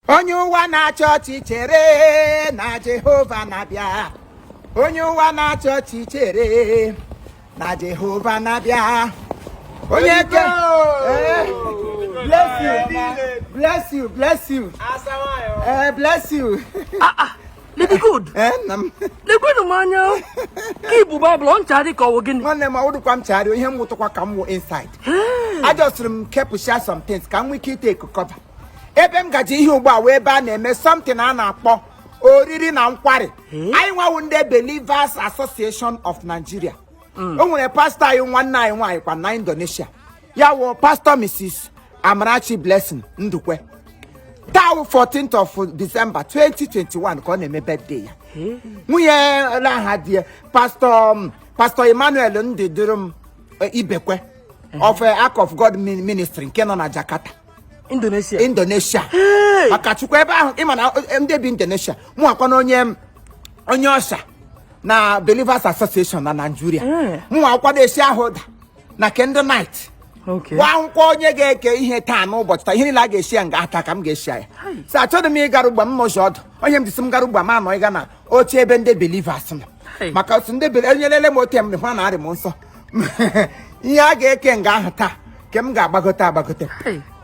Onye ụwa na-achọ ọchị chere na Jehova na-abịa. Onye ụwa na-achọ ọchị chere na Jehova na-abịa. Onye ke. Bless you, bless you, bless you. Bless you. Lady Good. Nna m. Lekwenụ m anya ka ibu Baịbụl ọ nchagharị ka ọ wụ gịnị? Nwanne m, ọwụdụkwa m chagharị, ihe m wụtụkwa ka m wụ inside. Ajọsịrị m kepụsịa some things ka m nwee ike ite cover ebe m gaji ihe ugbu a wee ebe a na-eme something a na-akpọ oriri na nkwari. Anyị nwawu ndị Believers Association of Nigeria. O nwere pastọ anyị, nwanne anyị nwaanyị kwa na Indonesia, ya wụ Pastor Mrs. Amarachi Blessing Ndukwe. Taa wụ 14th of December 2021 ka ọ na-eme birthday ya. Nwunye aha di ya, Pastor Emmanuel Ndịdịrịm Ibekwe of Ark of God Ministry nke nọ na Jakarta. Indonesia. Indonesia. Hey! Maka Chukwu ebe ahụ, ịma na ndị bi Indonesia, mụ akwa na onye ọsha na Believers Association na Nigeria. Mụ akwado esi ahụ ụda na candle night. Gwa akwụkwọ onye ga-eke ihe taa n'ụbọchị taa, ihe niile a ga-esi ya nga ata ka m ga-esi ya. Si achọghị m ịgara ugba m nọzi ọdụ, onye m jisi m gara ugba m anọ ịga na oche ebe ndị believers nọ. Maka otu ndị onye lele m ote m hụ na arị m nsọ ihe a ga-eke nga ahụ taa ka m ga-agbagote agbagote.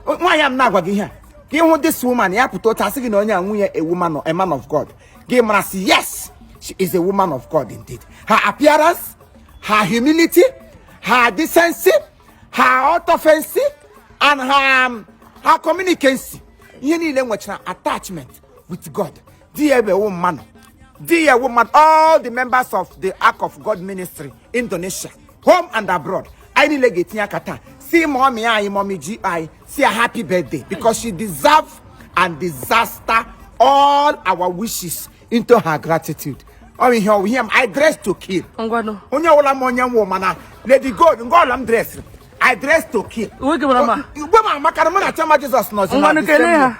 Nwaanyị a m na-agwa gị ihe a ka ịhụ this woman, ya pụta otu asị gị na onye a nwunye a woman, a man of God, gị mara sị yes, she is a woman of God indeed. Her appearance, her humility, her decency, her orthodoxy and her communication, ihe niile nwechara attachment with God. Di ya ebewo mmanụ, di ya ewu mmadụ. All the members of the Ark of God Ministry Indonesia, home and abroad, anyị niile ga-etinye aka taa si mommy anyị, mommy ji anyị, si ya happy birthday because she deserve and disaster all our wishes into her gratitude. Ọ ihe ọ ihe m, I dress to kill. Ngwanụ. Onye ọbụla m, onye nwụ, mana Lady Gold nga ọla m dress, I dress to kill. Uwe gị mara mma. Ugbe m amakara, mụ na Chioma Jesus nọzi na Ngwanụ the kelee same ha.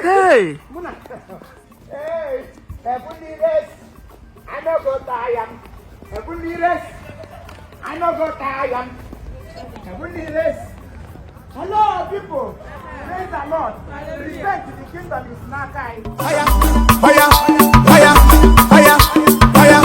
Hey! Hey, heavenly race, I no go tire. Heavenly race, I no go tire. Heavenly race. Hello, people. Praise the Lord. Respect to the kingdom is not kind. Fire, fire, fire, fire, fire.